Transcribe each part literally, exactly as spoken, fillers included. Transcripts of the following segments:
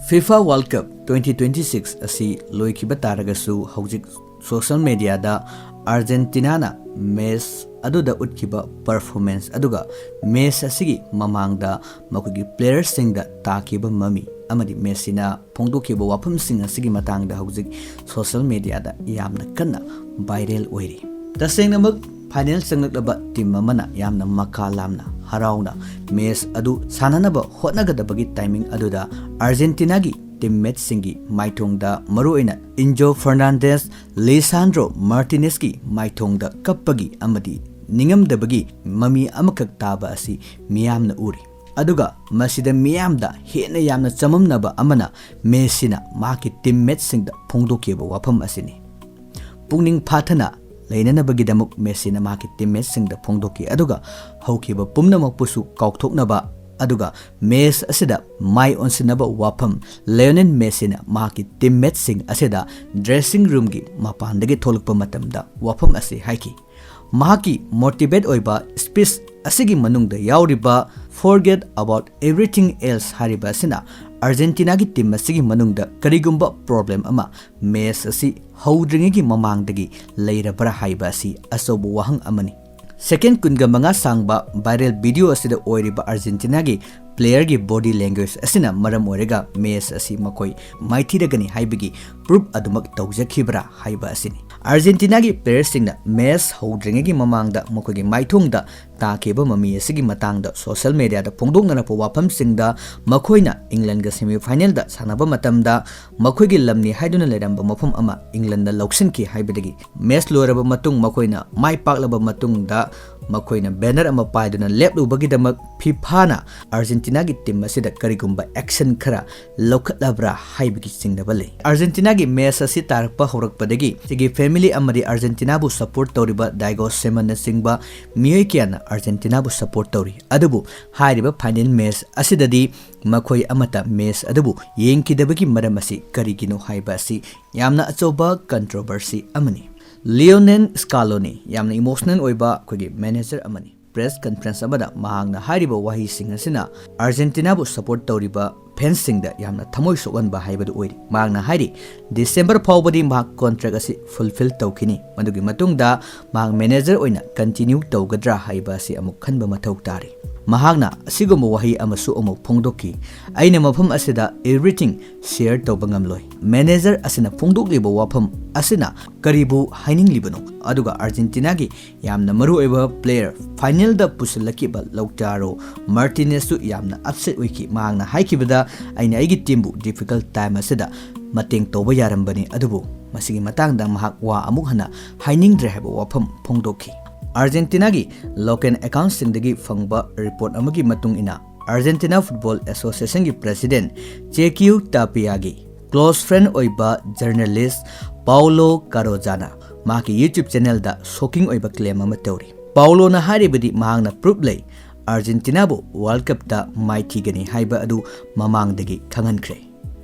FIFA World Cup twenty twenty-six ꯑꯁꯤ ꯂꯣꯏꯈꯤꯕ ꯇꯥꯔꯒꯁꯨ, ꯍꯧꯖꯤꯛ social mediaꯗ ꯑꯥꯔꯖꯦꯟꯇꯤꯅꯥꯅ match ꯑꯗꯨꯗ ꯎꯠꯈꯤꯕ performance ꯑꯗꯨꯒ match ꯑꯁꯤꯒꯤ ꯃꯃꯥꯡꯗ ꯃꯈꯣꯏꯒꯤ playerꯁꯤꯡꯗ ꯇꯥꯈꯤꯕ ꯃꯃꯤ ꯑꯃꯗꯤ ꯃꯦꯁꯤꯅ ꯐꯣꯡꯗꯣꯛꯈꯤꯕ ꯋꯥꯐꯝꯁꯤꯡ ꯑꯁꯤꯒꯤ ꯃꯇꯥꯡꯗ ꯍꯧꯖꯤꯛ social mediaꯗ ꯌꯥꯝꯅ ꯀꯟꯅ viral ꯑꯣꯏꯔꯤ꯫ ꯇꯁꯦꯡꯅꯃꯛ, final ꯆꯪꯂꯛꯂꯕ team ꯑꯃꯅ ꯌꯥꯝꯅ ꯃꯀꯥ ꯂꯥꯝꯅ, ꯍꯔꯥꯎꯅ match ꯑꯗꯨ ꯁꯥꯟꯅꯅꯕ ꯍꯣꯠꯅꯒꯗꯕꯒꯤ timing ꯑꯗꯨꯗ ꯑꯥꯔꯖꯦꯟꯇꯤꯅꯥꯒꯤ teammateꯁꯤꯡꯒꯤ ꯃꯥꯏꯊꯣꯡꯗ, ꯃꯔꯨꯑꯣꯏꯅ ꯏꯟꯖꯣ ꯐꯔꯅꯥꯟꯗꯦꯁ, ꯂꯤꯁꯥꯟꯗ꯭ꯔꯣ ꯃꯥꯔꯇꯤꯅꯦꯁꯀꯤ ꯃꯥꯏꯊꯣꯡꯗ ꯀꯞꯄꯒꯤ ꯑꯃꯗꯤ ꯅꯤꯡꯉꯝꯗꯕꯒꯤ ꯃꯃꯤ ꯑꯃꯈꯛ ꯇꯥꯕ ꯑꯁꯤ ꯃꯤꯌꯥꯝꯅ ꯎꯔꯤ꯫ ꯑꯗꯨꯒ ꯃꯁꯤꯗ ꯃꯤꯌꯥꯝꯗ ꯍꯦꯟꯅ ꯌꯥꯝꯅ ꯆꯃꯝꯅꯕ ꯑꯃꯅ ꯃꯦꯁꯤꯅ ꯃꯍꯥꯛꯀꯤ teammateꯁꯤꯡꯗ ꯐꯣꯡꯗꯣꯛꯈꯤꯕ ꯋꯥꯐꯝ ꯑꯁꯤꯅꯤ꯫ ꯄꯨꯛꯅꯤꯡ ꯐꯥꯊꯅ ꯂꯩꯅꯅꯕꯒꯤꯗꯃꯛ ꯃꯦꯁꯤꯅ ꯃꯍꯥꯛꯀꯤ teammateꯁꯤꯡꯗ ꯐꯣꯡꯗꯣꯛꯈꯤ, ꯑꯗꯨꯒ ꯍꯧꯈꯤꯕ ꯄꯨꯝꯅꯃꯛꯄꯨꯁꯨ ꯀꯥꯎꯊꯣꯛꯅꯕ, ꯑꯗꯨꯒ match ꯑꯁꯤꯗ ꯃꯥꯏ ꯑꯣꯟꯁꯤꯟꯅꯕ ꯋꯥꯐꯝ ꯂꯤꯑꯣꯅꯦꯜ ꯃꯦꯁꯤꯅ ꯃꯍꯥꯛꯀꯤ teammateꯁꯤꯡ ꯑꯁꯤꯗ dressing roomꯒꯤ ꯃꯄꯥꯟꯗꯒꯤ ꯊꯣꯛꯂꯛꯄ ꯃꯇꯝꯗ ꯋꯥꯐꯝ ꯑꯁꯤ ꯍꯥꯏꯈꯤ꯫ ꯃꯍꯥꯛꯀꯤ motivate ꯑꯣꯏꯕ speech ꯑꯁꯤꯒꯤ ꯃꯅꯨꯡꯗ ꯌꯥꯎꯔꯤꯕ "Forget about everything else" ꯍꯥꯏꯔꯤꯕ ꯑꯁꯤꯅ ꯑꯥꯔꯖꯦꯟꯇꯤꯅꯥꯒꯤ team ꯑꯁꯤꯒꯤ ꯃꯅꯨꯡꯗ ꯀꯔꯤꯒꯨꯝꯕ problem ꯑꯃ match ꯑꯁꯤ ꯍꯧꯗ꯭ꯔꯤꯉꯩꯒꯤ ꯃꯃꯥꯡꯗꯒꯤ ꯂꯩꯔꯕ꯭ꯔꯥ ꯍꯥꯏꯕ ꯑꯁꯤ ꯑꯆꯧꯕ ꯋꯥꯍꯪ ꯑꯃꯅꯤ꯫ Second ꯀꯨꯟꯒ ꯃꯉꯥ ꯁꯥꯡꯕ viral video ꯑꯁꯤꯗ ꯑꯣꯏꯔꯤꯕ ꯑꯥꯔꯖꯦꯟꯇꯤꯅꯥꯒꯤ playerꯒꯤ body language ꯑꯁꯤꯅ ꯃꯔꯝ ꯑꯣꯏꯔꯒ match ꯑꯁꯤ ꯃꯈꯣꯏ ꯃꯥꯏꯊꯤꯔꯒꯅꯤ ꯍꯥꯏꯕꯒꯤ proof ꯑꯗꯨꯃꯛ ꯇꯧꯖꯈꯤꯕ꯭ꯔꯥ ꯍꯥꯏꯕ ꯑꯁꯤꯅꯤ꯫ ꯑꯥꯔꯖꯦꯟꯇꯤꯅꯥꯒꯤ playerꯁꯤꯡꯅ match ꯍꯧꯗ꯭ꯔꯤꯉꯩꯒꯤ ꯃꯃꯥꯡꯗ ꯃꯈꯣꯏꯒꯤ ꯃꯥꯏꯊꯣꯡꯗ ꯇꯥꯈꯤꯕ ꯃꯃꯤ ꯑꯁꯤꯒꯤ ꯃꯇꯥꯡꯗ social mediaꯗ ꯐꯣꯡꯗꯣꯛꯅꯔꯛꯄ ꯋꯥꯐꯝꯁꯤꯡꯗ, ꯃꯈꯣꯏꯅ Englandꯒ semifinalꯗ ꯁꯥꯟꯅꯕ ꯃꯇꯝꯗ ꯃꯈꯣꯏꯒꯤ ꯂꯝꯅꯤ ꯍꯥꯏꯗꯨꯅ ꯂꯩꯔꯝꯕ ꯃꯐꯝ ꯑꯃ Englandꯅ ꯂꯧꯁꯤꯟꯈꯤ ꯍꯥꯏꯕꯗꯒꯤ, match ꯂꯣꯏꯔꯕ ꯃꯇꯨꯡ ꯃꯈꯣꯏꯅ ꯃꯥꯏ ꯄꯥꯛꯂꯕ ꯃꯇꯨꯡꯗ ꯃꯈꯣꯏꯅ banner ꯑꯃ ꯄꯥꯏꯗꯨꯅ ꯂꯦꯞꯂꯨꯕꯒꯤꯗꯃꯛ FIFAꯅ ꯑꯥꯔꯖꯦꯟꯇꯤꯅꯥꯒꯤ team ꯑꯁꯤꯗ ꯀꯔꯤꯒꯨꯝꯕ action ꯈꯔ ꯂꯧꯈꯠꯂꯕ꯭ꯔꯥ ꯍꯥꯏꯕꯒꯤ ꯆꯤꯡꯅꯕ ꯂꯩ꯫ ꯑꯥꯔꯖꯦꯟꯇꯤꯅꯥꯒꯤ match ꯑꯁꯤ ꯇꯥꯔꯛꯄ ꯍꯧꯔꯛꯄꯗꯒꯤ ꯁꯤꯒꯤ family ꯑꯃꯗꯤ ꯑꯥꯔꯖꯦꯟꯇꯤꯅꯥꯕꯨ support ꯇꯧꯔꯤꯕ ꯗꯥꯏꯒꯣ ꯁꯤꯃꯣꯟꯅꯆꯤꯡꯕ ꯃꯤꯑꯣꯏ ꯀꯌꯥꯅ ꯑꯥꯔꯖꯦꯟꯇꯤꯅꯥꯕꯨ support ꯇꯧꯔꯤ꯫ ꯑꯗꯨꯕꯨ ꯍꯥꯏꯔꯤꯕ final match ꯑꯁꯤꯗꯗꯤ ꯃꯈꯣꯏ ꯑꯃꯠꯇ match ꯑꯗꯨꯕꯨ ꯌꯦꯡꯈꯤꯗꯕꯒꯤ ꯃꯔꯝ ꯑꯁꯤ ꯀꯔꯤꯒꯤꯅꯣ ꯍꯥꯏꯕ ꯑꯁꯤ ꯌꯥꯝꯅ ꯑꯆꯧꯕ controversy ꯑꯃꯅꯤ꯫ ꯂꯤꯑꯣꯅꯦꯜ ꯁ꯭ꯀꯥꯂꯣꯅꯤ ꯌꯥꯝꯅ emotional ꯑꯣꯏꯕ ꯑꯩꯈꯣꯏꯒꯤ manager ꯑꯃꯅꯤ꯫ Press conference ꯑꯃꯗ ꯃꯍꯥꯛꯅ ꯍꯥꯏꯔꯤꯕ ꯋꯥꯍꯩꯁꯤꯡ ꯑꯁꯤꯅ ꯑꯥꯔꯖꯦꯟꯇꯤꯅꯥꯕꯨ support ꯇꯧꯔꯤꯕ ꯐꯦꯟꯁꯁꯤꯡꯗ ꯌꯥꯝꯅ ꯊꯃꯣꯏ ꯁꯣꯛꯍꯟꯕ ꯍꯥꯏꯕꯗꯨ ꯑꯣꯏꯔꯤ꯫ ꯃꯍꯥꯛꯅ ꯍꯥꯏꯔꯤ, ꯗꯤꯁꯦꯝꯕꯔ ꯐꯥꯎꯕꯗꯤ ꯃꯍꯥꯛ ꯀꯣꯟꯇ꯭ꯔꯦꯛ ꯑꯁꯤ ꯐꯨꯜꯐꯤꯜ ꯇꯧꯈꯤꯅꯤ, ꯃꯗꯨꯒꯤ ꯃꯇꯨꯡꯗ ꯃꯍꯥꯛ ꯃꯦꯅꯦꯖꯔ ꯑꯣꯏꯅ ꯀꯟꯇꯤꯅ꯭ꯌꯨ ꯇꯧꯒꯗ꯭ꯔꯥ ꯍꯥꯏꯕ ꯑꯁꯤ ꯑꯃꯨꯛ ꯈꯟꯕ ꯃꯊꯧ ꯇꯥꯔꯤ꯫ ꯃꯍꯥꯛꯅ ꯑꯁꯤꯒꯨꯝꯕ ꯋꯥꯍꯩ ꯑꯃꯁꯨ ꯑꯃꯨꯛ ꯐꯣꯡꯗꯣꯛꯈꯤ, "ꯑꯩꯅ ꯃꯐꯝ ꯑꯁꯤꯗ ꯑꯦꯚ꯭ꯔꯤꯊꯤꯡ ꯁꯤꯌꯔ ꯇꯧꯕ ꯉꯝꯂꯣꯏ"꯫ ꯃꯦꯅꯦꯖꯔ ꯑꯁꯤꯅ ꯐꯣꯡꯗꯣꯛꯂꯤꯕ ꯋꯥꯐꯝ ꯑꯁꯤꯅ ꯀꯔꯤꯕꯨ ꯍꯥꯏꯅꯤꯡꯂꯤꯕꯅꯣ? ꯑꯗꯨꯒ ꯑꯥꯔꯖꯦꯟꯇꯤꯅꯥꯒꯤ ꯌꯥꯝꯅ ꯃꯔꯨꯑꯣꯏꯕ ꯄ꯭ꯂꯦꯌꯔ ꯐꯥꯏꯅꯦꯜꯗ ꯄꯨꯁꯤꯜꯂꯛꯈꯤꯕ ꯂꯧꯇꯥꯔꯣ ꯃꯥꯔꯇꯤꯅꯦꯁꯁꯨ ꯌꯥꯝꯅ ꯑꯞꯁꯦꯠ ꯑꯣꯏꯈꯤ꯫ ꯃꯍꯥꯛꯅ ꯍꯥꯏꯈꯤꯕꯗ, "ꯑꯩꯅ ꯑꯩꯒꯤ ꯇꯤꯝꯕꯨ ꯗꯤꯐꯤꯀꯜꯠ ꯇꯥꯏꯝ ꯑꯁꯤꯗ ꯃꯇꯦꯡ ꯇꯧꯕ ꯌꯥꯔꯝꯕꯅꯤ, ꯑꯗꯨꯕꯨ ꯃꯁꯤꯒꯤ ꯃꯇꯥꯡꯗ ꯃꯍꯥꯛ ꯋꯥ ꯑꯃꯨꯛ ꯍꯟꯅ ꯍꯥꯏꯅꯤꯡꯗ꯭ꯔꯦ" ꯍꯥꯏꯕ ꯋꯥꯐꯝ ꯐꯣꯡꯗꯣꯛꯈꯤ꯫ ꯑꯥꯔꯖꯦꯟꯇꯤꯅꯥꯒꯤ ꯂꯣꯀꯦꯜ ꯑꯦꯀꯥꯎꯟꯠꯁꯤꯡꯗꯒꯤ ꯐꯪꯕ ꯔꯤꯄꯣꯔꯠ ꯑꯃꯒꯤ ꯃꯇꯨꯡ ꯏꯟꯅ, ꯑꯥꯔꯖꯦꯟꯇꯤꯅꯥ ꯐꯨꯠꯕꯣꯜ ꯑꯦꯁꯣꯁꯤꯌꯦꯁꯟꯒꯤ ꯄ꯭ꯔꯦꯁꯤꯗꯦꯟꯠ ꯆꯦꯀꯤꯌꯨ ꯇꯥꯄꯤꯌꯥꯒꯤ ꯀ꯭ꯂꯣꯁ ꯐ꯭ꯔꯦꯟꯗ ꯑꯣꯏꯕ ꯖꯔꯅꯦꯂꯤꯁ꯭ꯠ ꯄꯥꯎꯂꯣ ꯀꯥꯔꯣꯖꯥꯅ ꯃꯍꯥꯛꯀꯤ YouTube ꯆꯦꯅꯦꯜꯗ ꯁꯣꯀꯤꯡ ꯑꯣꯏꯕ ꯀ꯭ꯂꯦꯝ ꯑꯃ ꯇꯧꯔꯤ꯫ ꯄꯥꯎꯂꯣꯅ ꯍꯥꯏꯔꯤꯕꯗꯤ ꯃꯍꯥꯛꯅ ꯄ꯭ꯔꯨꯐ ꯂꯩ, ꯑꯥꯔꯖꯦꯟꯇꯤꯅꯥꯕꯨ ꯋꯥꯔꯜꯗ ꯀꯞꯇ ꯃꯥꯏꯊꯤꯒꯅꯤ ꯍꯥꯏꯕ ꯑꯗꯨ ꯃꯃꯥꯡꯗꯒꯤ ꯈꯪꯍꯟꯈ꯭ꯔꯦ꯫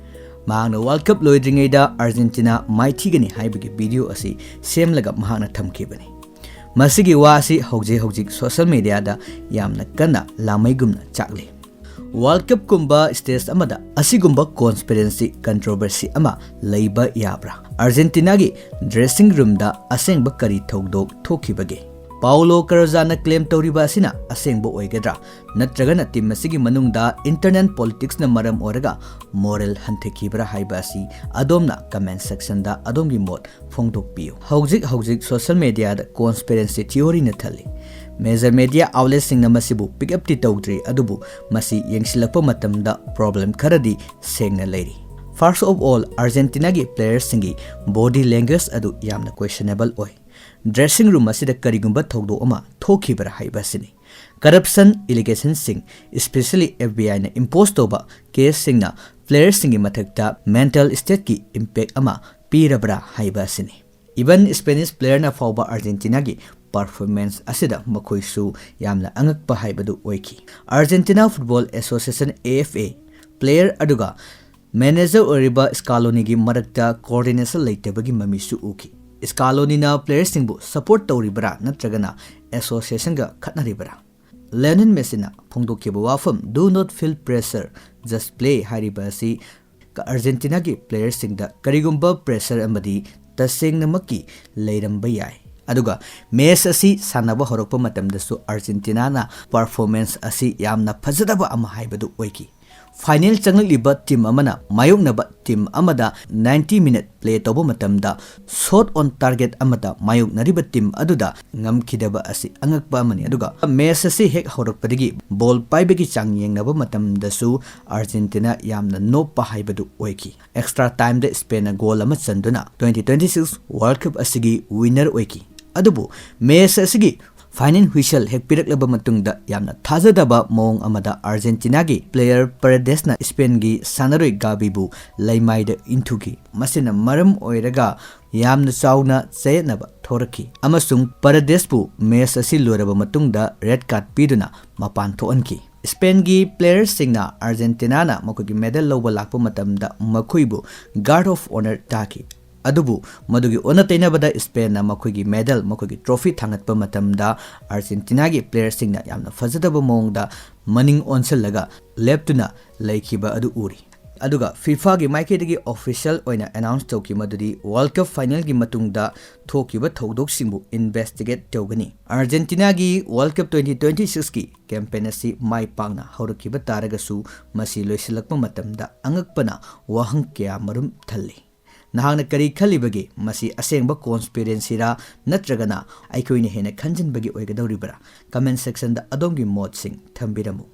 ꯃꯍꯥꯛꯅ ꯋꯥꯔꯜꯗ ꯀꯞ ꯂꯣꯏꯗ꯭ꯔꯤꯉꯩꯗ ꯑꯥꯔꯖꯦꯟꯇꯤꯅꯥ ꯃꯥꯏꯊꯤꯒꯅꯤ ꯍꯥꯏꯕꯒꯤ ꯚꯤꯗꯤꯑꯣ ꯑꯁꯤ ꯁꯦꯝꯂꯒ ꯃꯍꯥꯛꯅ ꯊꯝꯈꯤꯕꯅꯤ꯫ ꯃꯁꯤꯒꯤ ꯋꯥ ꯑꯁꯤ ꯍꯧꯖꯤꯛ ꯍꯧꯖꯤꯛ ꯁꯣꯁꯤꯌꯦꯜ ꯃꯤꯗꯤꯌꯥꯗ ꯌꯥꯝꯅ ꯀꯟꯅ ꯂꯥꯃꯩꯒꯨꯝꯅ ꯆꯥꯛꯂꯤ꯫ ꯋꯥꯔꯜꯗ ꯀꯞꯀꯨꯝꯕ ꯁ꯭ꯇꯦꯖ ꯑꯃꯗ ꯑꯁꯤꯒꯨꯝꯕ ꯀꯣꯟꯁꯄꯤꯔꯦꯟꯁꯤ, ꯀꯟꯇ꯭ꯔꯣꯚꯔꯁꯤ ꯑꯃ ꯂꯩꯕ ꯌꯥꯕ꯭ꯔꯥ? ꯑꯥꯔꯖꯦꯟꯇꯤꯅꯥꯒꯤ ꯗ꯭ꯔꯦꯁꯤꯡ ꯔꯨꯝꯗ ꯑꯁꯦꯡꯕ ꯀꯔꯤ ꯊꯧꯗꯣꯛ ꯊꯣꯛꯈꯤꯕꯒꯦ? ꯄꯥꯎꯂꯣ ꯀꯔꯣꯖꯥꯅ ꯀ꯭ꯂꯦꯝ ꯇꯧꯔꯤꯕ ꯑꯁꯤꯅ ꯑꯁꯦꯡꯕ ꯑꯣꯏꯒꯗ꯭ꯔꯥ? ꯅꯠꯇ꯭ꯔꯒꯅ ꯇꯤꯝ ꯑꯁꯤꯒꯤ ꯃꯅꯨꯡꯗ ꯏꯟꯇꯔꯅꯦꯜ ꯄꯣꯂꯤꯇꯤꯛꯁꯅ ꯃꯔꯝ ꯑꯣꯏꯔꯒ ꯃꯣꯔꯦꯜ ꯍꯟꯊꯈꯤꯕ꯭ꯔꯥ ꯍꯥꯏꯕ ꯑꯁꯤ ꯑꯗꯣꯝꯅ ꯀꯃꯦꯟꯠ ꯁꯦꯛꯁꯟꯗ ꯑꯗꯣꯝꯒꯤ ꯃꯣꯠ ꯐꯣꯡꯗꯣꯛꯄꯤꯌꯨ꯫ ꯍꯧꯖꯤꯛ ꯍꯧꯖꯤꯛ ꯁꯣꯁꯤꯌꯦꯜ ꯃꯤꯗꯤꯌꯥꯗ ꯀꯣꯟꯁꯄꯤꯔꯦꯟꯁꯤ ꯊꯤꯑꯣꯔꯤꯅ ꯊꯜꯂꯤ꯫ ꯃꯦꯖꯔ ꯃꯤꯗꯤꯌꯥ ꯑꯥꯎꯠꯂꯦꯠꯁꯤꯡꯅ ꯃꯁꯤꯕꯨ ꯄꯤꯛ ꯑꯞꯇꯤ ꯇꯧꯗ꯭ꯔꯤ, ꯑꯗꯨꯕꯨ ꯃꯁꯤ ꯌꯦꯡꯁꯤꯜꯂꯛꯄ ꯃꯇꯝꯗ ꯄ꯭ꯔꯣꯕ꯭ꯂꯦꯝ ꯈꯔꯗꯤ ꯁꯦꯡꯅ ꯂꯩꯔꯤ꯫ First of all, ꯑꯥꯔꯖꯦꯟꯇꯤꯅꯥꯒꯤ ꯄ꯭ꯂꯦꯌꯔꯁꯤꯡꯒꯤ ꯕꯣꯗꯤ ꯂꯦꯡꯒ꯭ꯋꯦꯖ ꯑꯗꯨ ꯌꯥꯝꯅ ꯀ꯭ꯋꯦꯁꯟꯅꯦꯕꯜ ꯑꯣꯏ꯫ ꯗ꯭ꯔꯦꯁꯤꯡ ꯔꯨꯝ ꯑꯁꯤꯗ ꯀꯔꯤꯒꯨꯝꯕ ꯊꯧꯗꯣꯛ ꯑꯃ ꯊꯣꯛꯈꯤꯕ꯭ꯔꯥ ꯍꯥꯏꯕ ꯑꯁꯤꯅꯤ꯫ ꯀꯔꯞꯁꯟ ꯑꯦꯂꯤꯒꯦꯁꯟꯁꯤꯡ, especially FBI ꯅ ꯏꯝꯄꯣꯖ ꯇꯧꯕ ꯀꯦꯁꯁꯤꯡꯅ ꯄ꯭ꯂꯦꯌꯔꯁꯤꯡꯒꯤ ꯃꯊꯛꯇ ꯃꯦꯟꯇꯦꯜ ꯁ꯭ꯇꯦꯠꯀꯤ ꯏꯝꯄꯦꯛ ꯑꯃ ꯄꯤꯔꯕ꯭ꯔꯥ ꯍꯥꯏꯕ ꯑꯁꯤꯅꯤ꯫ ꯏꯚꯟ ꯁ꯭ꯄꯦꯅꯤꯁ ꯄ꯭ꯂꯦꯌꯔꯅ ꯐꯥꯎꯕ ꯑꯥꯔꯖꯦꯟꯇꯤꯅꯥꯒꯤ ꯄꯔꯐꯣꯔꯃꯦꯟꯁ ꯑꯁꯤꯗ ꯃꯈꯣꯏꯁꯨ ꯌꯥꯝꯅ ꯑꯉꯛꯄ ꯍꯥꯏꯕꯗꯨ ꯑꯣꯏꯈꯤ꯫ Argentina football association, AFA, player ꯑꯗꯨꯒ ꯃꯦꯅꯦꯖꯔ ꯑꯣꯏꯔꯤꯕ ꯁ꯭ꯀꯥꯂꯣꯅꯤꯒꯤ ꯃꯔꯛꯇ ꯀꯣꯑꯣꯔꯗꯤꯅꯦꯁꯟ ꯂꯩꯇꯕꯒꯤ ꯃꯃꯤꯁꯨ ꯎꯈꯤ꯫ ꯁ꯭ꯀꯥꯂꯣꯅꯤꯅ ꯄ꯭ꯂꯦꯌꯔꯁꯤꯡꯕꯨ ꯁꯄꯣꯔꯠ ꯇꯧꯔꯤꯕꯔꯥ ꯅꯠꯇ꯭ꯔꯒꯅ ꯑꯦꯁꯣꯁꯤꯌꯦꯁꯟꯒ ꯈꯠꯅꯔꯤꯕꯔꯥ? ꯂꯥꯏꯑꯣꯅꯦꯜ ꯃꯦꯁꯤꯅ ꯐꯣꯡꯗꯣꯛꯈꯤꯕ ꯋꯥꯐꯝ "Do not feel pressure, just play" ꯍꯥꯏꯔꯤꯕ ꯑꯁꯤ ꯑꯥꯔꯖꯦꯟꯇꯤꯅꯥꯒꯤ ꯄ꯭ꯂꯦꯌꯔꯁꯤꯡꯗ ꯀꯔꯤꯒꯨꯝꯕ ꯄ꯭ꯔꯦꯁꯔ ꯑꯃꯗꯤ ꯇꯁꯦꯡꯅꯃꯛꯀꯤ ꯂꯩꯔꯝꯕ ꯌꯥꯏ꯫ ꯑꯗꯨꯒ ꯃꯦꯁ ꯑꯁꯤ ꯁꯥꯟꯅꯕ ꯍꯧꯔꯛꯄ ꯃꯇꯝꯗꯁꯨ ꯑꯥꯔꯖꯦꯟꯇꯤꯅꯥꯅ ꯄꯔꯐꯣꯔꯃꯦꯟꯁ ꯑꯁꯤ ꯌꯥꯝꯅ ꯐꯖꯗꯕ ꯑꯃ ꯍꯥꯏꯕꯗꯨ ꯑꯣꯏꯈꯤ꯫ ꯐꯥꯏꯅꯦꯜ ꯆꯪꯂꯛꯂꯤꯕ ꯇꯤꯝ ꯑꯃꯅ ꯃꯥꯌꯣꯛꯅꯕ ꯇꯤꯝ ꯑꯃꯗ ꯅꯥꯏꯟꯇꯤ ꯃꯤꯅꯤꯠ ꯄ꯭ꯂꯦ ꯇꯧꯕ ꯃꯇꯝꯗ ꯁꯣꯠ ꯑꯣꯟ ꯇꯥꯔꯒꯦꯠ ꯑꯃꯗ ꯃꯥꯌꯣꯛꯅꯔꯤꯕ ꯇꯤꯝ ꯑꯗꯨꯗ ꯉꯝꯈꯤꯗꯕ ꯑꯁꯤ ꯑꯉꯛꯄ ꯑꯃꯅꯤ꯫ ꯑꯗꯨꯒ ꯃꯦꯁ ꯑꯁꯤ ꯍꯦꯛ ꯍꯧꯔꯛꯄꯗꯒꯤ ꯕꯣꯜ ꯄꯥꯏꯕꯒꯤ ꯆꯥꯡ ꯌꯦꯡꯅꯕ ꯃꯇꯝꯗꯁꯨ ꯑꯥꯔꯖꯦꯟꯇꯤꯅꯥ ꯌꯥꯝꯅ ꯅꯣꯞꯄ ꯍꯥꯏꯕꯗꯨ ꯑꯣꯏꯈꯤ꯫ ꯑꯦꯛꯁꯇ꯭ꯔꯥ ꯇꯥꯏꯝꯗ ꯁ꯭ꯄꯦꯟꯅ ꯒꯣꯜ ꯑꯃ ꯆꯟꯗꯨꯅ twenty twenty six world cup ꯑꯁꯤꯒꯤ ꯋꯤꯟꯅꯔ ꯑꯣꯏꯈꯤ꯫ ꯑꯗꯨꯕꯨ ꯃꯦꯁ ꯑꯁꯤꯒꯤ ꯐꯥꯏꯅꯦꯜ ꯍꯨꯏꯁꯦꯜ ꯍꯦꯛ ꯄꯤꯔꯛꯂꯕ ꯃꯇꯨꯡꯗ ꯌꯥꯝꯅ ꯊꯥꯖꯗꯕ ꯃꯑꯣꯡ ꯑꯃꯗ ꯑꯥꯔꯖꯦꯟꯇꯤꯅꯥꯒꯤ ꯄ꯭ꯂꯦꯌꯔ ꯄꯔꯦꯗꯦꯁꯅ ꯁ꯭ꯄꯦꯟꯒꯤ ꯁꯥꯟꯅꯔꯣꯏ ꯒꯥꯕꯤꯕꯨ ꯂꯩꯃꯥꯏꯗ ꯏꯟꯊꯨꯈꯤ꯫ ꯃꯁꯤꯅ ꯃꯔꯝ ꯑꯣꯏꯔꯒ ꯌꯥꯝꯅ ꯆꯥꯎꯅ ꯆꯌꯦꯠꯅꯕ ꯊꯣꯔꯛꯈꯤ ꯑꯃꯁꯨꯡ ꯄꯔꯦꯗꯦꯁꯄꯨ ꯃꯦꯁ ꯑꯁꯤ ꯂꯣꯏꯔꯕ ꯃꯇꯨꯡꯗ ꯔꯦꯗ ꯀꯥꯔꯗ ꯄꯤꯗꯨꯅ ꯃꯄꯥꯟ ꯊꯣꯛꯍꯟꯈꯤ꯫ ꯁ꯭ꯄꯦꯟꯒꯤ ꯄ꯭ꯂꯦꯌꯔꯁꯤꯡꯅ ꯑꯥꯔꯖꯦꯟꯇꯤꯅꯥꯅ ꯃꯈꯣꯏꯒꯤ ꯃꯦꯗꯜ ꯂꯧꯕ ꯂꯥꯛꯄ ꯃꯇꯝꯗ ꯃꯈꯣꯏꯕꯨ ꯒꯥꯔꯗ ꯑꯣꯐ ꯑꯣꯅꯔ ꯇꯥꯈꯤ꯫ ꯑꯗꯨꯕꯨ ꯃꯗꯨꯒꯤ ꯑꯣꯟꯅ ꯇꯩꯅꯕꯗ ꯁ꯭ꯄꯦꯟꯅ ꯃꯈꯣꯏꯒꯤ ꯃꯦꯗꯜ, ꯃꯈꯣꯏꯒꯤ ꯇ꯭ꯔꯣꯐꯤ ꯊꯥꯡꯒꯠꯄ ꯃꯇꯝꯗ ꯑꯥꯔꯖꯦꯟꯇꯤꯅꯥꯒꯤ ꯄ꯭ꯂꯦꯌꯔꯁꯤꯡꯅ ꯌꯥꯝꯅ ꯐꯖꯗꯕ ꯃꯑꯣꯡꯗ ꯃꯅꯤꯡ ꯑꯣꯟꯁꯤꯜꯂꯒ ꯂꯦꯞꯇꯨꯅ ꯂꯩꯈꯤꯕ ꯑꯗꯨ ꯎꯔꯤ꯫ ꯑꯗꯨꯒ ꯐꯤꯐꯥꯒꯤ ꯃꯥꯏꯀꯩꯗꯒꯤ ꯑꯣꯐꯤꯁꯤꯌꯦꯜ ꯑꯣꯏꯅ ꯑꯦꯅꯥꯎꯟꯁ ꯇꯧꯈꯤ ꯃꯗꯨꯗꯤ ꯋꯥꯔꯜ ꯀꯞ ꯐꯥꯏꯅꯦꯜꯒꯤ ꯃꯇꯨꯡꯗ ꯊꯣꯛꯈꯤꯕ ꯊꯧꯗꯣꯛꯁꯤꯡꯕꯨ ꯏꯟꯚꯦꯁꯇꯤꯒꯦꯠ ꯇꯧꯒꯅꯤ꯫ ꯑꯥꯔꯖꯦꯟꯇꯤꯅꯥꯒꯤ ꯋꯥꯔꯜ ꯀꯞ ꯇ꯭ꯋꯦꯟꯇꯤ ꯇ꯭ꯋꯦꯟꯇꯤ ꯁꯤꯛꯁꯀꯤ ꯀꯦꯝꯄꯦꯟ ꯑꯁꯤ ꯃꯥꯏ ꯄꯥꯛꯅ ꯍꯧꯔꯛꯈꯤꯕ ꯇꯥꯔꯒꯁꯨ ꯃꯁꯤ ꯂꯣꯏꯁꯤꯜꯂꯛꯄ ꯃꯇꯝꯗ ꯑꯉꯛꯄꯅ ꯋꯥꯍꯪ ꯀꯌꯥ ꯃꯔꯨꯝ ꯊꯜꯂꯤ꯫ ꯅꯍꯥꯛꯅ ꯀꯔꯤ ꯈꯜꯂꯤꯕꯒꯦ? ꯃꯁꯤ ꯑꯁꯦꯡꯕ ꯀꯣꯟꯁꯄꯤꯔꯦꯟꯁꯤꯔꯥ ꯅꯠꯇ꯭ꯔꯒꯅ ꯑꯩꯈꯣꯏꯅ ꯍꯦꯟꯅ ꯈꯟꯖꯤꯟꯕꯒꯤ ꯑꯣꯏꯒꯗꯧꯔꯤꯕ꯭ꯔꯥ? ꯀꯃꯦꯟ ꯁꯦꯛꯁꯟꯗ ꯑꯗꯣꯝꯒꯤ ꯃꯣꯠꯁꯤꯡ ꯊꯝꯕꯤꯔꯝꯃꯨ꯫